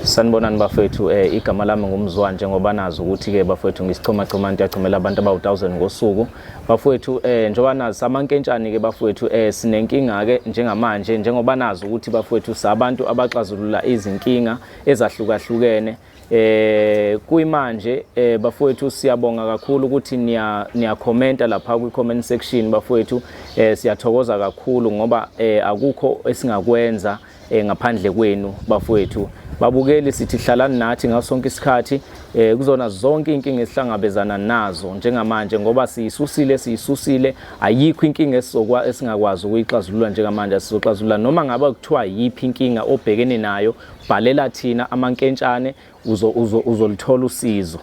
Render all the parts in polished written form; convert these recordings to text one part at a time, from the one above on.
Sanibonani bafethu, igama lami nguMzwa, njengoba nazi ukuthi ke bafethu ngisichomachoma into yachomela abantu abawu-1000 ngosuku. Bafethu, njengoba nazi samankentshane ke bafethu, sinenkinga ke njengamanje, njengoba nazi ukuthi bafethu sabantu abaxazulula izinkinga ezahlukahlukene. Kuyimanje bafowethu, siyabonga kakhulu ukuthi niya commenta lapha kwi comment section bafowethu. Siyathokoza kakhulu ngoba akukho esingakwenza ngaphandle kwenu bafowethu. Babukeli, sithi hlalani nathi ngaso sonke isikhathi kuzona zonke inkinga esihlangabezana nazo njengamanje, ngoba siyisusile, ayikho inkinga esingakwazi ukuyixazulula njengamanje. Sizoxazulula noma ngabe kuthiwa yiphi inkinga obhekene nayo. Bhalela thina amankentshane, uzolithola usizo.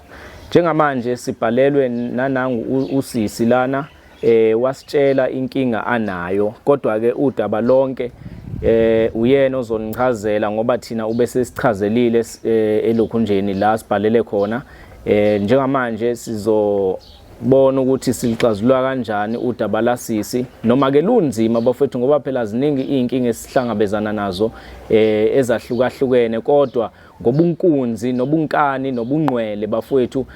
Njengamanje sibhalelwe nanangu usisi lana, wasitshela inkinga anayo, kodwa ke udaba lonke uyena ozonichazela, ngoba thina ube sesichazelile elokhunjeni la sibhalele khona. Njengamanje sizobona ukuthi silixazulula kanjani udaba lasisi, noma ke lunzima bafethu, ngoba phela ziningi izinkinga esihlangabezana nazo ezahlukahlukene, kodwa ngobunkunzi nobunkani nobungqwele bafethu,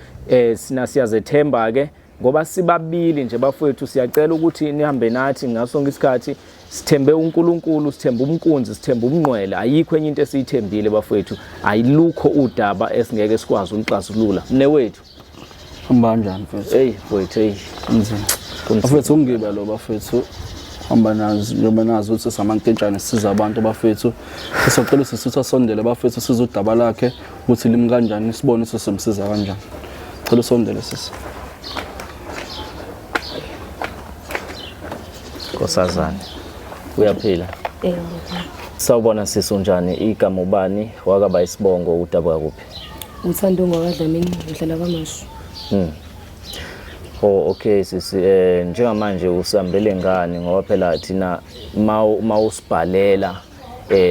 sina siyazethemba ke ngoba sibabili nje bafethu. Siyacela ukuthi nihambe nathi ngaso sonke isikhathi. Sithembe uNkulunkulu, sithembe umnkunzi, sithembe umnqwele, ayikho enye into esiyithembile bafethu. Ayilukho udaba esingeke sikwazi ukuxazulula, mnewethu. Hamba kanjani mfethu? Hey mfethu, hey. Kunzima. Bafethu, ungiba lo bafethu. Hamba nazi njengoba nazi ukuthi samankentshane sisiza abantu bafethu. Sisocela usisi asondele bafethu, siza udaba lakhe ukuthi limi kanjani, sibone ukuthi simsiza kanjani. Cela usondele sisi. Nkosazane, uyaphila? Sawubona sisi, unjani? Igama ubani? Wakaba isibongo, udabuka kuphi? Uthando ngwakadlamini, ngihlala kwaMashu. Oh okay sisi, njengamanje usambele ngani, ngoba phela thina mawusibhalela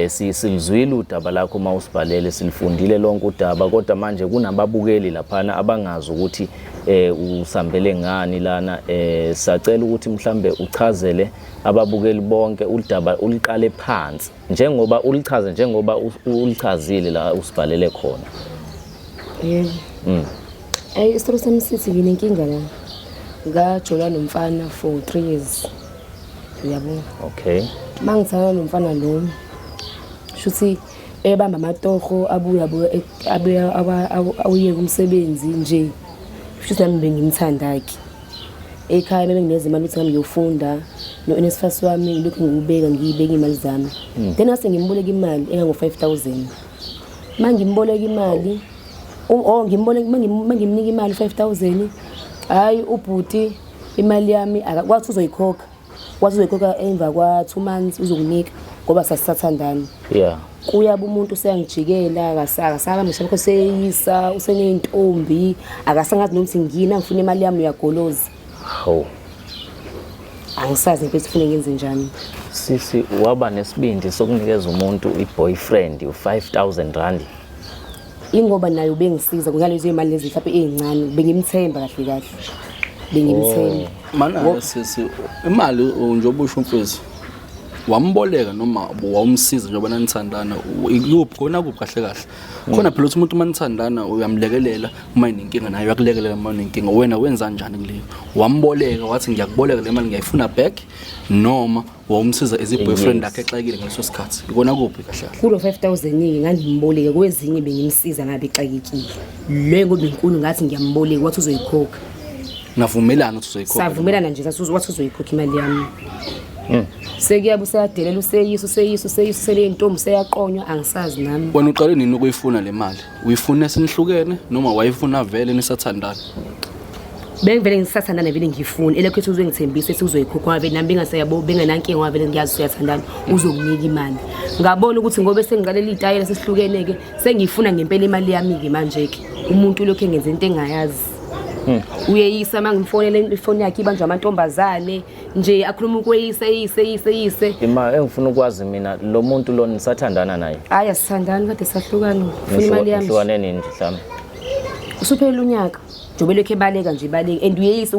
silizwile udaba lakho, mawusibhalele silifundile lonke udaba, kodwa manje kunababukeli laphana abangazi ukuthi usambele ngani lana. Sacela ukuthi mhlambe uchazele ababukeli bonke udaba, uliqale phansi njengoba ulichaze, njengoba ulichazile la usibhalele khona. Yebo. Ayi, isitori sami sithi nginenkinga la. Ngajola nomfana for 3 years. Uyabo? Okay. Mangithanda nomfana lo, shuthi ebamba amatoho, abuya abuya awuyeka umsebenzi nje. Shuthi nami bengimthanda ke. Ekhaya bebe nginezimali ukuthi ngami ngiyofunda no-NSFAS wami, ngilokhu ngiwubeka, ngiyibeka iy'mali zami. Then ngase ngimboleka imali engango-5,000. Uma ngimboleka imali, oh ngimboleka, uma ngimnika imali 5,000, hhayi ubhuti imali yami wathi uzoyikhokha. Wathi uzoyikhokha emva kwa 2 months, uzokunika ngoba sasisathandana. Kuyaba umuntu useyangijikela, akasaka ngisho lokho, seyisa useneyintombi, akasangazi noma ukuthi ngina ngifuna imali yami, uyagoloza. Hawu. Angisazi mfethu ufune ngenze njani. Sisi, waba nesibindi sokunikeza umuntu i-boyfriend u-5000 rand. Ingoba naye ubengisiza ngalezo imali lezi mhlawumbe ezincane, bengimthemba kahle kahle. Bengimthemba. Mana sisi, imali njengoba usho mfethu, wamboleka noma wawumsiza njengoba nanithandana, ikuphi khona, kuphi kahle kahle khona? Phela uthi umuntu uma nithandana uyamlekelela uma enenkinga, naye uyakulekelela uma unenkinga. Wena wenza njani kuleyo? Wamboleka wathi ngiyakuboleka le mali, ngiyayifuna back, noma wawumsiza as i-boyfriend yakhe exakile ngaleso sikhathi? Ikona kuphi kahle kahle? Kulo 5000 ngangimboleka, kwezinye bengimsiza ngabe exakekile. Le ngoba inkulu ngathi ngiyamboleka, wathi uzoyikhokha. Navumelana ukuthi uzoyikhokha? Savumelana nje, sathi wathi uzoyikhokha imali yami. Sekuyabe useyadelela, useyisa useyisa useyisa, useleyintombi, useyaqonywa, angisazi nami. Wena uqale nini ukuyifuna le mali? Uyifune senihlukene noma wayifuna vele nisathandana? Bengivele ngisathandana vele ngiyifuna, elokhu ethi uzongithembisa, ethi uzoyikhokha, vele nami bengasayabo, bengenankinga, vele ngiyazi usuyathandana, uzokunika imali. Ngabona ukuthi ngoba sengiqalela iy'tayela sesihlukene-ke, sengiyifuna ngempela imali yami-ke manje-ke. Umuntu lokhu engenza into engayazi. Uyeyisa, uma ngimfonela ifoni yakhe ibanjwa amantombazane nje, akhuluma ukweyisa, eyise eyise eyise. Ima, engifuna ukwazi mina, lo muntu lo nisathandana naye? Hhayi, asithandani, kade sahlukana. Ufuna imali yami. Nihlukane nini nje mhlawumbe? Usuphelele unyaka njengoba elokhu ebaleka nje, ebaleka and uyeyisa,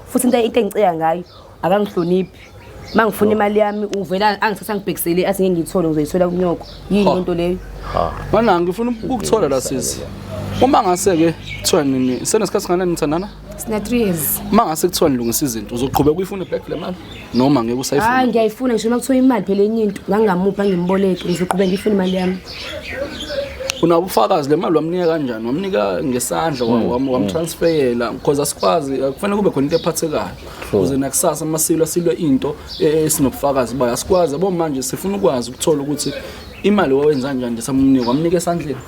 futhi into engicika ngayo, akangihloniphi. Uma ngifuna imali yami uvela angithatha angibhekisele athi ngeke ngiyithole ngizoyithola kunyoko. Yini Ha. lento leyo? Ha. Mana ngifuna ukukuthola la sisi. Uma ngase ke kuthiwa nini senesikhathi singanani nithandana? Sina 3 years. Uma ngase kuthiwa nilungisa izinto uzoqhubeka uyifune back le mali noma ngeke Hayi usayifuna? ngiyayifuna ngisho uma kuthiwa imali phela enye into ngangingamupha ngimboleke ngizoqhubeka ngifune imali yami. Unabo ubufakazi le mali wamnika kanjani? Wamnika ngesandla wamtransferela because asikwazi kufanele kube khona into ephathekayo. Ukuze nakusasa masilwa silwe into esinobufakazi bayo. Asikwazi yabo manje sifuna ukwazi ukuthola ukuthi imali wawenza kanjani nje samnika wamnika esandleni.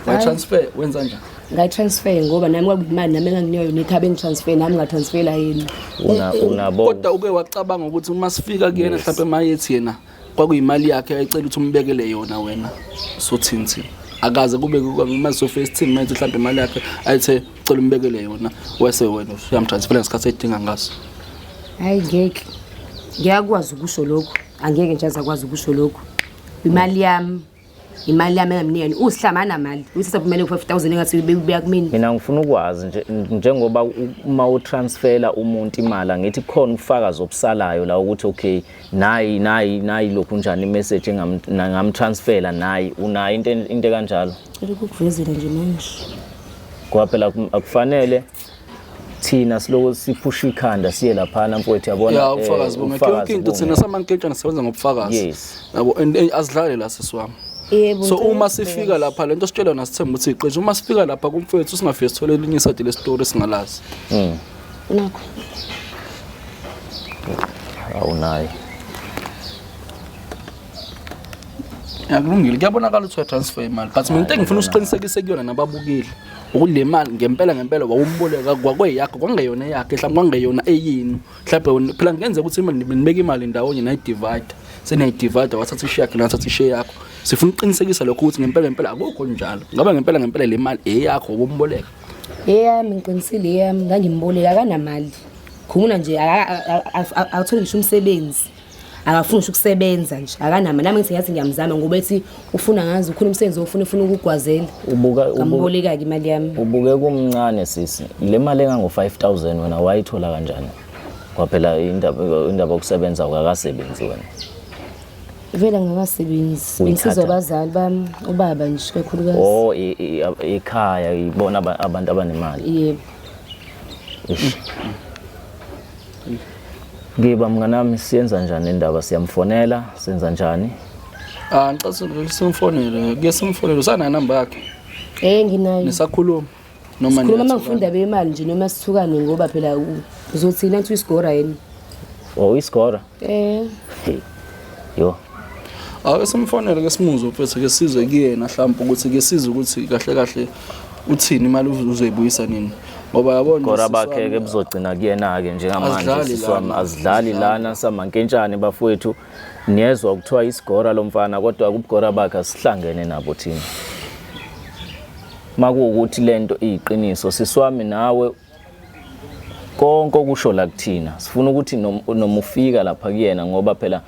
Wayitransfer wenza kanjani? Ngayitransfer ngoba nami kwakuyimali nami enganginikwa yona ekhaya bengitransfer nami ngatransfera yena. Una unabo Kodwa uke wacabanga ukuthi uma sifika kuyena mhlawumbe mayethi yena kwakuyimali yakhe ayicela ukuthi umbekele yona wena sothini thina akaze kube uma sofika sithini mayethi mhlawumbe imali yakhe ayithe cela umbekele yona wese wena uyamtransfera ngesikhathi edinga ngaso. Hayi ngeke. Ngiyakwazi ukusho lokho. Angeke nje azakwazi ukusho lokho. Imali yami imali yami engamnika yona usihlama anamali uyithatha kumele u-5000 engathi ubuya kumina. Mina ngifuna ukwazi nje njengoba uma utransfera umuntu imali angithi kukhona ubufakazi obusalayo la ukuthi okay nayi nayi nayi lokhu njani imessage engamtransfera nayi unayo into kanjalo. Cela ukukuvezela nje manje. Ngoba phela akufanele thina siloko siphusha ikhanda siye laphana mfowethu yabona. Ya ubufakazi bungekho yonke into thina samankentshana sisebenza ngobufakazi. Yes. Yabo and azidlale la sisi wami. Yebo. So ngicela uma ukubheka. sifika lapha lento sitshela yona sithemba ukuthi iqiniso uma sifika lapha kumfowethu singafike sithole elinye isadi lesitori singalazi. Nakho. Awunayo. Ya kulungile kuyabonakala ukuthi uyatransfer imali but mina into engifuna usiqinisekise kuyona nababukeli ukuthi le mali ngempela ngempela wawumboleka kwakweyakho kwangeyona eyakhe mhlawumbe kwangeyona eyenu mhlawumbe phela kungenzeka ukuthi imali nibeke imali ndawonye nayidivide seniyayidivide wathatha ishiya yakhe nathatha ishiya yakho sifuna ukuqinisekisa lokho ukuthi ngempela ngempela akukho njalo ngabe ngempela ngempela le mali eyakho wawumboleka. Eyami ngiqinisile eyami ngangimboleka akanamali. Khumula nje akatholi ngisho umsebenzi. Akafuni ngisho ukusebenza nje akanamali nami ngithi ngathi ngiyamzama ngoba ethi ufuna ngazi ukhona umsebenzi ofuna ufuna ukugwazela. Ubuka Ngamboleka-ke imali yami. Ubuke kumncane sisi. Le mali engango 5000 wena wayithola kanjani? Kwaphela indaba yokusebenza ukakasebenzi wena. Vele ngakasebenzi. Bengisizwa abazali bami ubaba nje kakhulukazi. Oh ekhaya ibona abantu abanemali. Yebo. Ngiba mnganami siyenza njani indaba siyamfonela senza njani? Ah ngicela simfonele ke simfonele usanayo inamba yakhe. Nginayo. Nisakhuluma noma Sikhuluma uma ngifunda bemali nje noma sithukane ngoba phela uzothina ngithi uyisigora yena. Oh isigora? Yo. Ake simfonele ke simuzwe mfethu ke sizwe kuyena mhlawumbe ukuthi ke sizwe ukuthi kahle kahle uthini imali uzoyibuyisa nini. Ngoba yabona Gora bakhe ke buzogcina kuyena ke njengamanje siswami azidlali lana samankentshane bafowethu niyezwa kuthiwa isigora lomfana kodwa kubugora bakhe asihlangene nabo thina. Makuwukuthi lento iyiqiniso siswami nawe konke okusho la kuthina sifuna ukuthi noma ufika lapha kuyena ngoba phela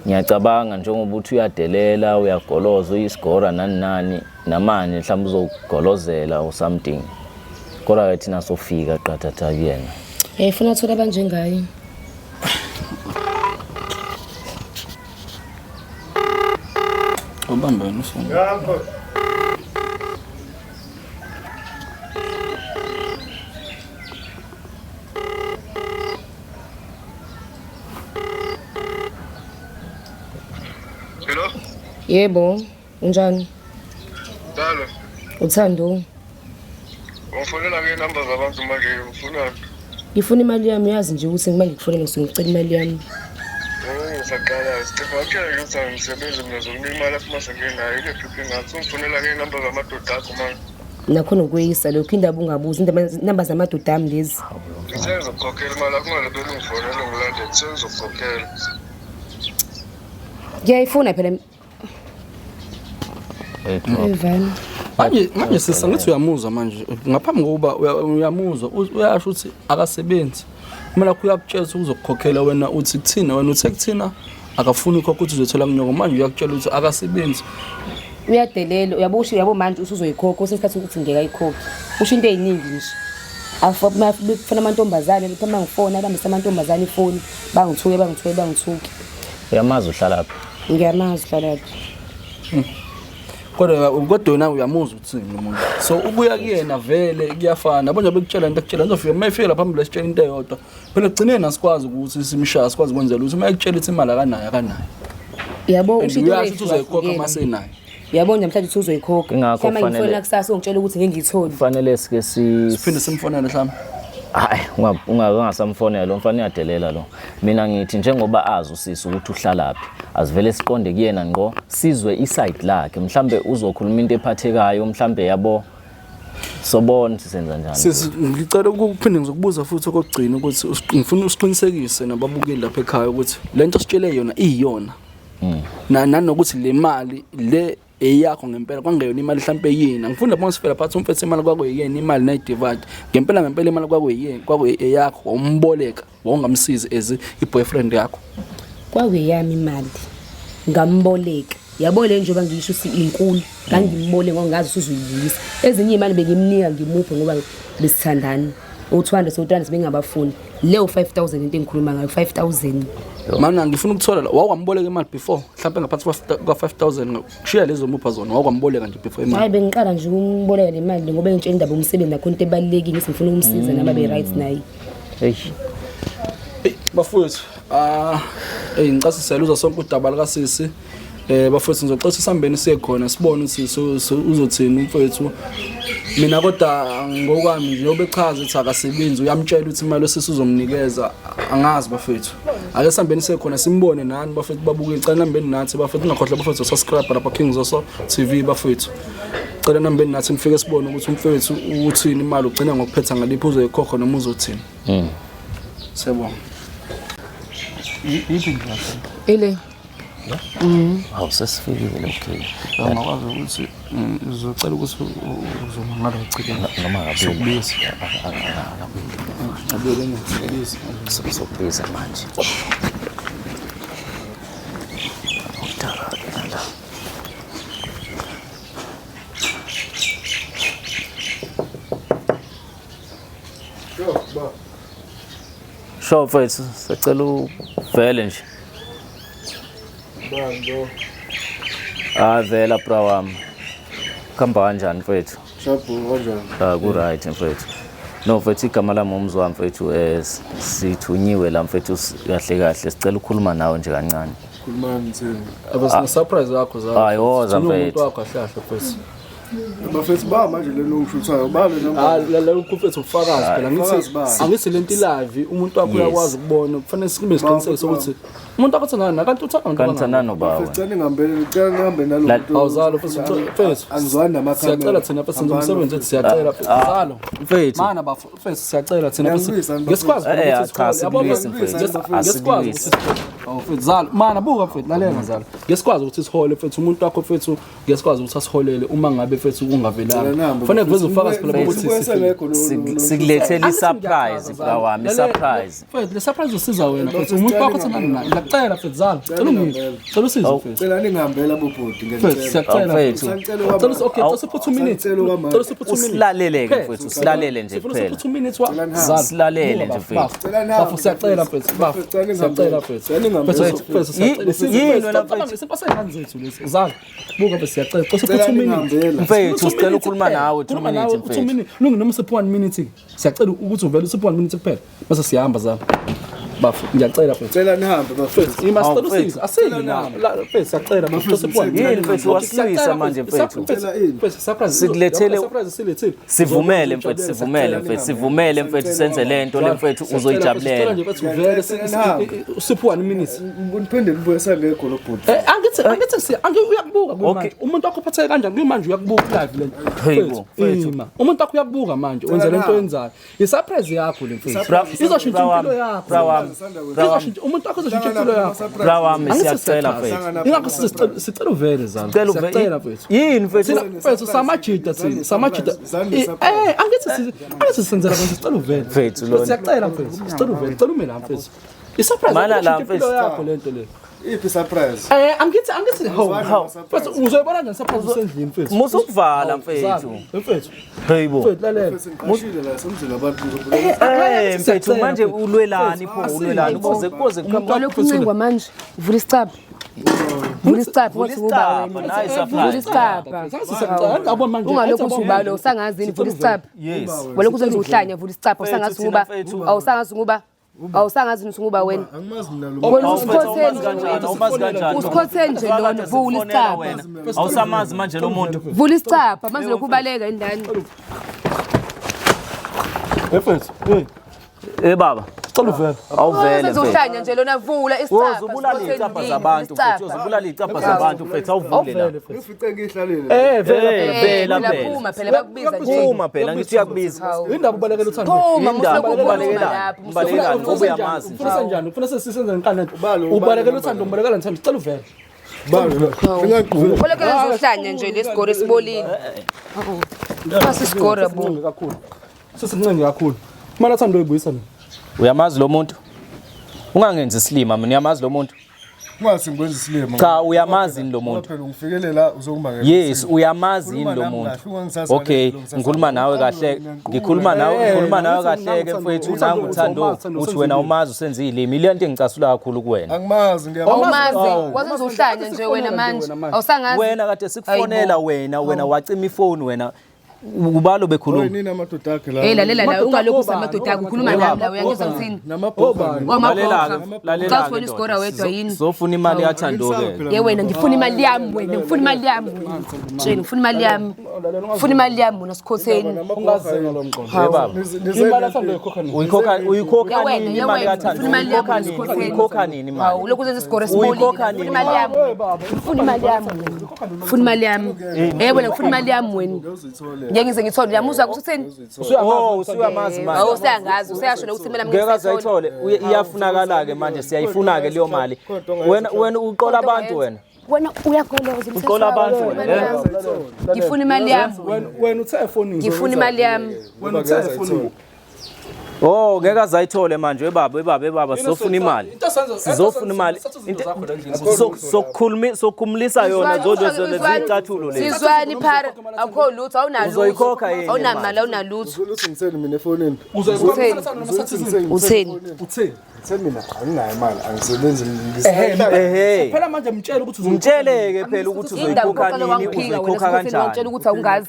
ngiyacabanga njengoba uthi uyadelela uyagoloza uyisigora nani nani namanje mhlawumbe uzogolozela or something kodwa ke thina sofika qathatha kuyena. Funa athola abanjengaye. Ubambe wena ufone. Yabo. Hello? Yebo, unjani? Dalo. Uthando. Ungifonela ngenamba zabantu manje ufuna? Ngifuna imali yami yazi nje ukuthi ngimanje ngikufonela ngisuke ngicela imali yami. Ngisaqala Stephen akutshela ukuthi angisebenzi mina zokunika imali afuma sengenayo ile phiphi ngathi ungifonela ngenamba zamadoda akho manje. Nakhona ukweyisa lokho indaba ungabuzi indaba zamadoda ami lezi. Ngisengizokukhokhela imali akho ungalibeli ungifonela ngilandele ngisengizokukhokhela. Ngiyayifuna phela. Evani. Manje sisa ngithi uyamuzwa manje ngaphambi kokuba uyamuzwa uyasho ukuthi akasebenzi. Kumele akho uyakutshela ukuthi uzokukhokhela wena uthi kuthina wena uthe kuthina akafuni ukhokha ukuthi uzothola kunyoko manje uyakutshela ukuthi akasebenzi. Uyadelela uyabusho uyabo manje usuzoyikhokha usesikhathi ukuthi ngeke ayikhokhe. Usho into eziningi nje. Afuna amantombazane, lithi uma ngifona abambise amantombazane ifoni, bangithuke bangithuke bangithuke. Uyamazi uhlalaphi? Ngiyamazi uhlalaphi. Kodwa wena uyamuzwa uthini umuntu. So ukuya kuyena vele kuyafana. Yabo nje bekutshela into ekutshela ngizofika uma efika lapha phambili esitshela into eyodwa. Phela ekugcineni asikwazi ukuthi simshaye, sikwazi ukwenzela ukuthi uma ekutshela ukuthi imali akanayo akanayo. Yabo And usho into uyasho ukuthi uzoyikhokha uma ehlukene. senayo. Yabo namhlanje uthi uzoyikhokha. Ingakho Mhlawumbe kufanele- ngifona kusasa ungitshela ukuthi ngeke ngiyithole. Kufanele sike si Siphinde simfonele mhlawumbe. Hayi, ungasamfonela lo mfana uyadelela lo. Mina ngithi njengoba azi usisi ukuthi uhlalaphi, asivele siqonde kuyena ngqo, sizwe iside lakhe. Mhlambe uzokhuluma into ephathekayo, mhlambe yabo sobona ukuthi senza njani. Sisi ngicela ukuphinde ngizokubuza futhi okokugcina ukuthi ngifuna usiqinisekise nababukeli lapha ekhaya ukuthi lento ositshele yona iyona. Na nanokuthi le mali le eyakho ngempela kwangeyona imali mhlampe yini. Angifuni lapho ngisifela phansi umfethu imali kwakuyiyena imali nayi divide. Ngempela ngempela imali kwakuyiyena kwakuyeyakho wawumboleka wawungamsizi as i-boyfriend yakho. Kwakuyeyami imali. Ngamboleka. Yabo le njengoba ngisho ukuthi inkulu, ngangimboleka ngoba ngazi ukuthi uzoyibuyisa. Ezinye imali bengimnika ngimuphe ngoba besithandana. U-200 u-300 bengingabafuni. Leyo 5000 into engikhuluma ngayo 5000. Mana ngifuna ukuthola la wawamboleka imali before mhlampe ngaphansi kwa 5000 kushiya lezo mupha zona wawamboleka nje before imali. Hayi bengiqala nje ukumboleka le mali ngoba engitshela indaba yomsebenzi nakho into ebalulekile ngithi ngifuna ukumsiza nami abe right naye. Hey. Eyi, bafowethu ah hey ngicasisela uzwa sonke udaba likasisi bafowethu ngizocela ukuthi sihambeni siye khona sibone ukuthi uzothini umfowethu. Mina kodwa ngokwami nje obechaza ukuthi akasebenzi uyamtshela ukuthi imali osisi uzomnikeza angazi bafowethu. Ake sihambeni siye khona simbone nani bafowethu babuke cela nihambeni nathi bafowethu ningakhohlwa bafowethu subscribe lapha King Zoso TV bafowethu. Cela nihambeni nathi nifike sibone ukuthi umfowethu uthini imali ugcina ngokuphetha ngaliphi uzoyikhokha noma uzothini. Siyabonga. Yiphi indlela? Ile Hawu sesifikile okay. Ungakwazi ukuthi uzocela ukuthi uzoma ngalo ugcine. Noma ngabe Sokubiza. Abuyele ngiyakubiza. Sokubiza manje. Udara-ke nala. Sho mfethu, sicela uvele nje. Bando. Ah vela bra wami. Kuhamba kanjani mfethu? Shabhu kanjani? Ah ku right mfethu. No mfethu igama lami umzwa mfethu sithunyiwe la mfethu kahle kahle sicela ukukhuluma nawe nje kancane. Khulumani thina. Aba surprise yakho zalo. Hayi, woza Thina umuntu mfethu. wakho kahle kahle mfethu. Bafethu ba manje lento ongishuthayo ba le namba. Ah la mfethu ubufakazi phela Ubufakazi ngithi bani? angithi lento ilive umuntu wakho Yes. uyakwazi ukubona kufanele sibe isiqiniseko sokuthi umuntu wakho uthandana naye kanti uthanda Kanti uthandana nobaba. Bafethu cela ningihambele cela nihambe nalo muntu. Awuzalo mfethu mfethu. Angizwani namakhamera. Siyacela thina mfethu senza umsebenzi wethu siyacela mfethu. Zalo. Mfethu. Mana bafo mfethu siyacela thina mfethu. Ngiyakulwisa, Ngesikwazi phela Eh, ukuthi cha, sikhole. Yabo, asikulwisi, mfethu, mfethu. ngesikwazi Asikulwisi. ukuthi sikhole. Awu mfethu zalo. Mana buka mfethu lalela zalo. Ngesikwazi ukuthi sihole mfethu umuntu wakho mfethu ngesikwazi ukuthi asiholele uma ngabe mfethu kungavelanga. Cela nihambe, Kufanele kuveze bafethu. ubufakazi phela Mfethu, bokuthi sengekho lo- Sikulethela i-surprise bra wami, i-surprise. Mfethu le surprise usiza wena mfethu Bafethu, umuntu cela wakho uthandana naye. Ngiyacela mfethu zalo. Cela ungizwe. Cela usize mfethu. Cela ningihambele abobhodi Mfethu ngiyacela. siyacela. Mfethu. Sacela Cela okay, cela usiphe 2 minutes. Sacela okwamanje. Cela usiphe 2 minutes. Usilalele-ke Kuphela. mfethu, usilalele nje Sifuna kuphela. usiphe 2 minutes wa. Cela nihambe. Zalo. Silalele nje Buka, mfethu. bafo. Cela nihambe, Bafo siyacela mfethu. mfethu. Bafo. Bafethu, cela ningihambele. Siyacela mfethu. Cela ningihambele. Mfethu, mfethu siyacela. Yini wena mfethu? Isipho sey'ngane zethu lesi. Zalo. Buka mfethu siyacela. Cela usiphe Cela 2 minutes. ningihambele. Mfethu sicela ukukhuluma nawe 2 Khuluma minutes nawe 2 mfethu. minutes. Lungi noma usiphe 1 minute. Siyacela ukuthi uvele usiphe 1 minute kuphela. Bese siyahamba zalo. Bafo ngiyacela mfethu. Cela nihambe bafethu. Ima Awu, sicela mfethu. usizo. Asili na. Mfethu siyacela mfethu usiphe 1 Yini mfethu wasilwisa manje mfethu. Cela ini? Mfethu surprise. Sikulethele- surprise silethile. Sivumele mfethu, sivumele mfethu, sivumele mfethu senze lento le mfethu uzoyijabulela. Sicela nje mfethu uvele usiphe 1 minute. Niphinde nibuye sengekho lo bhodi. Angithi siya angi uyakubuka Okay. kumanje. Umuntu wakho uphatheke kanjani kumanje uyakubuka live lento. Hey bo, Mfethu, ima. Umuntu wakho uyakubuka manje wenza lento oyenzayo. I-surprise yakho le mfethu. Izoshintsha Bra wami, impilo yakho. bra wami, bra wami, Izoshintsha umuntu wakho uzoshintsha impilo yakho. bra wami Angithi siyacela siyachaza. mfethu. Ingakho sicela uvele zalo. Sicela uve- Siyacela mfethu. Yini mfethu? Thina mfethu samajita thina samajita. Zani surprise. Angithi senzela mfethu sicela uvele. Mfethu, lona. Siyacela mfethu. Sicela uvele. Sicela ume la mfethu. I-surprise Mana la, izoshintsha impilo mfethu. yakho lento le. Iphi surprise? Angithi ho. Hawu. Mfethu uzoyibona kanjani surprise usendlini mfethu? Musukuvala mfethu. Mfethu. Hey bo. Mfethu lalela. Mfethu ngiqashile la semzini abantu. Mfethu manje ulwelani pho ulwelani kuze kuze kuqhamuka Walokhu uncengwa manje. Vula isicabha. Vula isicabha wathi uba isicabha, wena. nayi Vula surprise. isicabha. Yabo manje. Ungalokhu uthi ubalo usangazi yini vula isicabha. Yes. Walokhu uzenza uhlanya vula isicabha usangazi Mfethu, ukuba thina mfethu. awusangazi ukuba awusangazi ukuthi nguba wena. Angimazi mina lo. Wena Awumazi usikhotheni kanjani? Awumazi kanjani? Usikhotheni nje lona vula isicabha. Wena. Awusamazi manje lo muntu. Vula isicabha manje lokhu ubaleka indani. Mfethu. Hey, Eh baba, cela uvele. awuvele Uzenza mfethu. uhlanya nje lona vula isicabha. Woza ubulala iy'cabha zabantu mfethu, woza ubulala iy'cabha zabantu mfethu, awuvule la. Ngifice ngihlalele. Vele. Vela phela. Phuma phela bakubiza nje. Phuma phela ngithi uyakubiza. Indaba ubalekela uthando. Phuma Indaba musuku ubalekela. lapho. Ubalekela ngoba uyamazi nje. Ufuna senjani? Ufuna sesisenze ngenkani? Ubalo, ubalo, Ubalekela uthando, ubalekela uthando. Cela uvele. Balo. Ngingaqhubeka. Bolekela uzohlanya nje lesigore esibolile. Nasi isigore bo. Sesincenge kakhulu. Sesincenge kakhulu. Imali athando uyibuyisa mina. Uyamazi lo muntu? Ungangenzi isilima mina uyamazi lo muntu? Ungathi ngikwenza isilima. Cha uyamazi yini lo muntu? Phela ungifikele la uzokumangela. Yes, uyamazi yini Khuluma lo nami muntu? kahle, ungangithathi Okay, ngalesi silungu ngikhuluma nawe kahle, ngikhuluma nawe, ngikhuluma nawe kahle ke mfethu, nangu uthando uthi wena umazi usenza ilimi. Ile nto engicasula kakhulu kuwena. Angimazi ngiyamazi. Awumazi, wazenza uhlanya nje wena manje. Awusangazi. Wena kade sikufonela wena, wena wacima ifoni wena. Ubalo bekhuluma. Nini amadoda akhe la? Hey lalela la ungalokhu usamadoda akho ukhuluma nami la uyangizwa ngithini? Namabhoka. Lalela-ke, lalela-ke Ucabanga ndoda. isigora wedwa yini? Sofuna imali yathando ke. Ye wena ngifuna imali yami wena ngifuna imali yami wena. Tshela ngifuna imali yami. Ngifuna imali yami wena sikhotheni. Ungazenga lo mqondo. Hey baba. Imali athando uyikhokha nini? Uyikhokha uyikhokha Ye wena, nini ye imali wena, kaThando? ngifuna imali yami Uyikhokha nini? sikhotheni. Uyikhokha nini imali? Hawu lokhu uzenza isigora esibolile. Uyikhokha Ngifuna nini imali yami. Ngifuna imali yami wena. Ngifuna imali yami. Eh wena ngifuna imali yami wena. Ngeke ngize ngithole uyamuzwa ukuthi utheni? Oh, usuyamazi manje. Awu useyangazi useyasho nokuthi mina Ngeke aze ayithole. Iyafunakala ke manje siyayifuna ke leyo mali. Wena wena uqola abantu wena. Wena uyagoloza Uqola abantu wena. eh? Ngifuna imali yami. Wena wena uthe efonini. Ngifuna imali yami. Wena uthe efonini. Oh, ngeke aze ayithole manje webaba webaba webaba sizofuna imali. Sizofuna imali. Sokukhulumi sokumlisa yona zozo zona zicathulo lezi. Sizwani phara akho lutho awunalutho. Uzoyikhokha yini Awunamali awunalutho. Uthi ngitheni mina efonini? Utheni? Utheni? Ngithe mina anginayo imali, angisebenzi Ehhe. Phela manje mtshele ukuthi Mtshele ke phela ukuthi Indaba uzoyikhokha uqale nini, wangiphika wena uzoyikhokha sikhotheni kanjani. wangitshela ukuthi awungazi.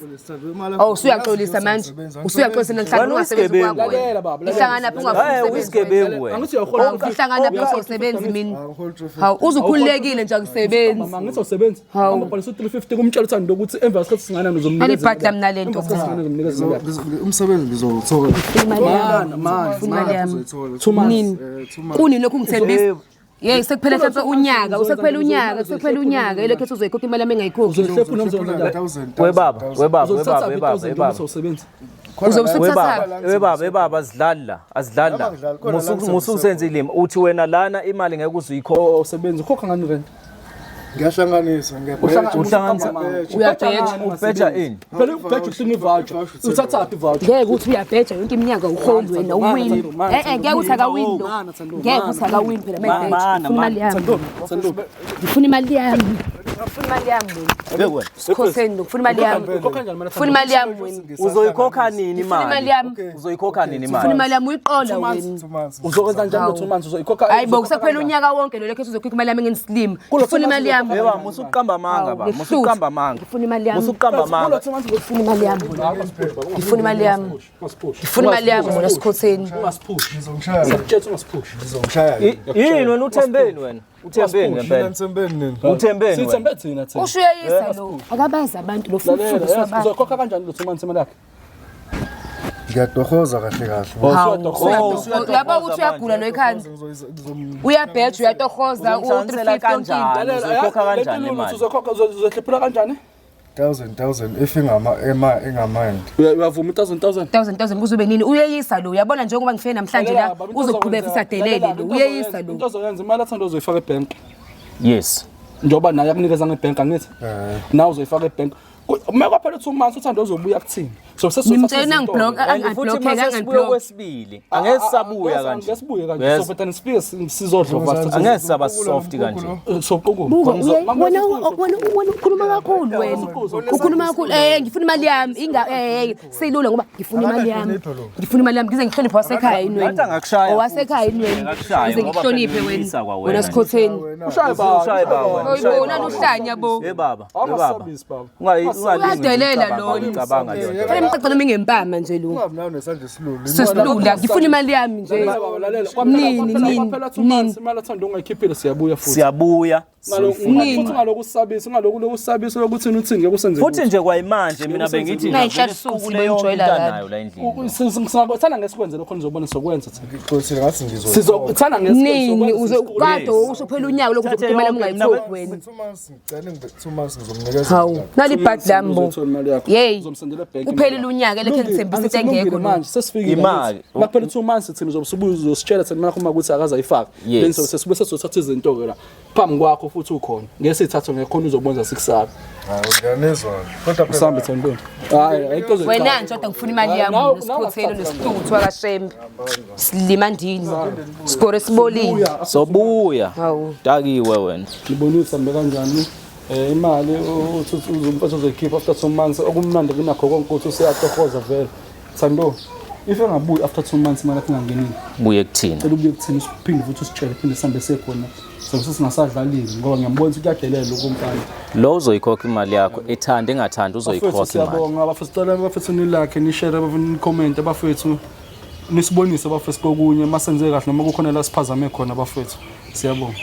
Awu usuyaxolisa manje. Usuyaxolisa namhlanje Wena ungasebenzi uyisigebengu. kwakho. Lalela baba, lalela. Ngihlangana phi ungafuni Hey, umsebenzi. uyisigebengu wena. Angithi uyahola. Ngihlangana phi ungasebenzi mina. Hawu uzukhululekile nje akusebenzi. Mama ngithi awusebenzi. Hawu. Hamba bhalisa u350 kumtshela uthando ukuthi emva kwesikhathi singanani uzomnikeza. Alibhadla mina le nto. Emva kwesikhathi singanani uzomnikeza imali yakhe. Umsebenzi ngizowuthola. Imali yami. Mana, mana, Ngifuna imali yami. Uzoyithola. Two months. Nini? Two months. Kunini lokhu ngithembisa? Yeyi sekuphele mhlawumbe unyaka, usekuphele unyaka, sekuphele unyaka, elokhu ethi uzoyikhokha imali yami engayikhokhi. Uzoyihlephuna noma Thousand, Webaba, webaba, Uzothatha webaba, webaba, 1000 webaba. noma awusebenzi. Uzobe usuthathaphi? Webaba, webaba, webaba azidlali la, azidlali la. Angidlali, khona la Musu musu ilimi uthi wena lana imali ngeke uze uyikhokhe. Awusebenzi. Ukhokha ngani rent? Ngiyahlanganisa, ngiyabheja. Uhlanganisa Uyabheja. ubheja ini? Phela ubheja uhlina ivoucher. Uthathaphi ivoucher? Ngeke uthi uyabheja yonke iminyaka uholi wena uwini. Eh eh ngeke uthi akawini lo. Ngeke uthi akawini phela mayibheja. Ngifuna imali yami. Ngifuna imali yami. Ngifuna imali yami wena. Bek wena. Sikhotheni lo, ngifuna imali yami. Ukhokha kanjani imali Ngifuna imali yami wena. Uzoyikhokha nini Ngifuna imali imali? yami. Uzoyikhokha nini Ngifuna imali? imali yami uyiqola wena. Two months. Uzokwenza njani lo 2 months uzoyikhokha? Hayi bo kusaphela unyaka wonke lo lokho uzokhokha imali yami ngensilima. Ngifuna imali yami. Yeba musuqamba amanga ba, musuqamba amanga. Ngifuna imali yami. Musuqamba amanga. Ngifuna imali yami. Ngifuna imali yami. Ngifuna imali yami wena sikhotheni. Ungasiphushi. Ngizongishaya. Siyakutshela ungasiphushi. Ngizongishaya. Yini wena uthembeni wena? Uthembeni Mina ngempela? nithembeni nini? Uthembeni wena? Sithembe thina thina. Usho uyayisa lo. Akabazi abantu lo funa Lalela, ukufundiswa abantu. uzokhokha kanjani lo 2 months imali yakhe? Ngiyadohoza kahle kahle. Uyabo ukuthi uyagula lo ekhanda. Uyabheja uyatohoza Uzomhlanganisela u350 kanjani? Uzoyikhokha kanjani imali? Uzokhokha uzohlephula kanjani? Thousand, thousand, if ingama ema ingamind. Uyavuma 1000 1000. 1000 1000 kuzobe nini uyeyisa lo uyabona njengoba ngifike namhlanje la uzoqhubeka isadelele lo uyeyisa lo Into ozoyenza imali athanda uzoyifaka ebank. Yes. Njengoba naye akunikeza ngebank angithi? Eh. Nawe uzoyifaka ebank. Uma kwaphela 2 months, uThando uzobuya kuthini? So Ngimtshela nangiblock. And futhi mase sibuye kwesibili, angeke sisabuya kanje. Angeke sibuye kanje. Yes. So but sifike sizodlova. Angeke sisaba soft kanje. Soqukuma. Buka, wena wena wena ukhuluma kakhulu, wena ukhuluma kakhulu. Ngifuna imali yami inga silula ngoba ngifuna imali yami, ngifuna imali yami ngize ngihloniphe wasekhaya yini Ngathi wena. angakushaya Owasekhaya yini wena? Angakushaya, Ngize ngoba ngihloniphe phela wena. uyisa kwawena Wena nje. sikhotheni. Ushaye baba. Ushaye baba wena, ushaye Oyibona baba. uhlanya bo. Hey baba, hey baba. Awungasabisi baba. Ungalingi Uyadelela lona. Ngicabanga leyo nto. Fanele ngixoxe noma ingempama nje lo. Ungabi nayo nesandla esilula. Sesilula, ngifuna imali yami nje. Baba, lalela. Nini, nini, Kwaphela 2 months, imali athanda ungayikhiphile, siyabuya futhi. Siyabuya. Nini? Futhi ngaloku usabisa, ngaloku lokusabisa lokuthi uthini, ngeke usenze. Futhi nje kwayimanje mina bengithi nje Nayinhlala vele suthi siqukule yonke bengijwayela into kabi. anayo la endlini. Thanda ngesikwenze lokho, nizobona sokwenza thina. Ngixoxile ngathi ngizo. Sizothanda Nini uze kade usuphela unyaka lokhu Thathe uzokuthi imali yami yonke, mina ungayikhokhi wena. 2 months ngicela ngibe 2 months ngizomnikeza. Hawu, nali ibhadi lami bo. Yey. Uzomsendela ebhenki. Kuphelile unyaka lekhe ngithembisa into engekho lo. Manje sesifikile. Imali. Makuphela 2 months thina uzobe usubuya uzositshela thina manje uma ukuthi akazayifaka. Yes. Then sobe sesibuye sesizothatha izinto ke la. Phambi kwakho futhi ukhona. Ngeke sithathe ngekhona uzobonza sikusaba. Hawu, ngiyanizwa. Kodwa phela Usambe Thando. Hayi, ayikho nje. Wena nje kodwa ngifuna imali yami nesikhothelo nesituthu wakashembe. Silima ndini. Sikore sibolile. Sobuya. Hawu. Dakiwe wena. Ngibonisa mbe kanjani imali uthi uzomfethu uzoyikhipha after 2 months. Okumnandi kunakho konke ukuthi useyatohoza vele. Thando, if engabuyi after 2 months imali yakho ingangenile, Buye kuthina. cela ubuye kuthina, usiphinde futhi usitshele, phinde sihambe sekhona, sobe sesingasadlalile ngoba ngiyambona ukuthi kuyadelela lokho mfana. Lo uzoyikhokha imali yakho, ethanda engathandi Bafethu, uzoyikhokha imali. siyabonga bafethu, cela bafethu nilike, nishare bafethu, nicomment bafethu, nisibonise bafethu kokunye masenze kahle noma kukhona la siphazame khona bafethu. Siyabonga.